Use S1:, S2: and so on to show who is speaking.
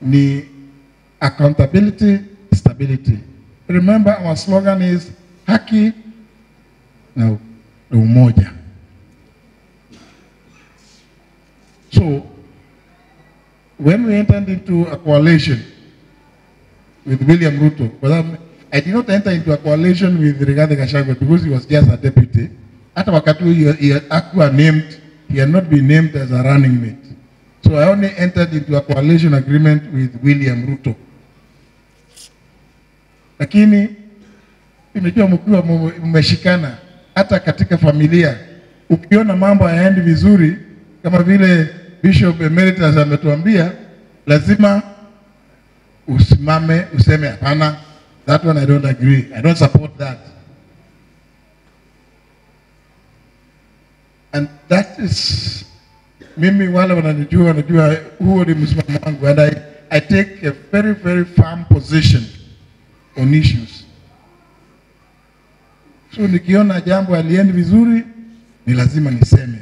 S1: ni accountability, stability. Remember our slogan is haki na umoja. So when we entered into a coalition with William Ruto, but I did not enter into a coalition with Rigathi Gachagua because he was just a deputy. Hata wakati he had named, he had not been named as a running mate. So I only entered into a coalition agreement with William Ruto. Lakini unajua mkiwa mmeshikana hata katika familia, ukiona mambo hayaendi vizuri kama vile Bishop Emeritus ametuambia, lazima usimame useme hapana, that one I don't agree, I don't support that. And that is, mimi wale wananijua wanajua huo ni msimamo wangu, and I take a very very firm position on issues. So nikiona jambo haliendi vizuri ni lazima niseme.